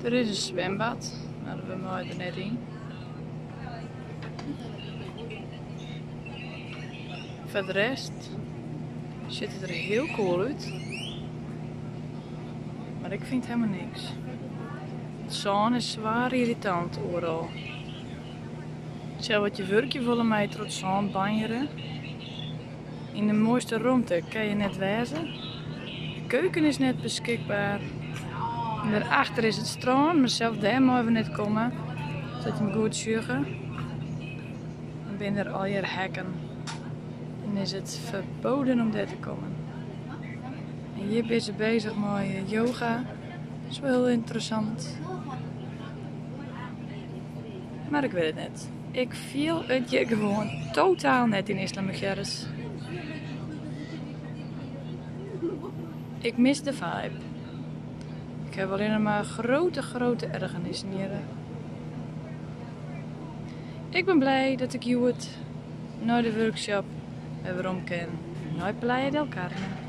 Der is in swimbad, mar we meie der net yn. Foar de rest sjocht it der hiel cool út. Mar ik fyn it helemaal niks. It sân is swaar yrritant oeral. Sels as je wurkje wolle meie je troch it sân banjere. Yn de moaiste romte kinne je net wêze. De keuken is net beskikber. En dêrachter is it strân, mar sels dêr meie we net komme. Sa't je goed sjogge. Dan binne der allegear hekken. En is it ferbean om dêr te kommen. En hjir binne se beuzich mei yoga. Dat is wol hiel ynteressant. Mar ik wit it net. Ik fiel it hjir gewoan totaal net yn Isla Mujeres. Ik mis de vibe. Ik ha allinnich mar grutte, grutte ergernissen hjir. Ik bin bliid dat ik hjoed nei de workshop wer werom kin nei Playa del Carmen.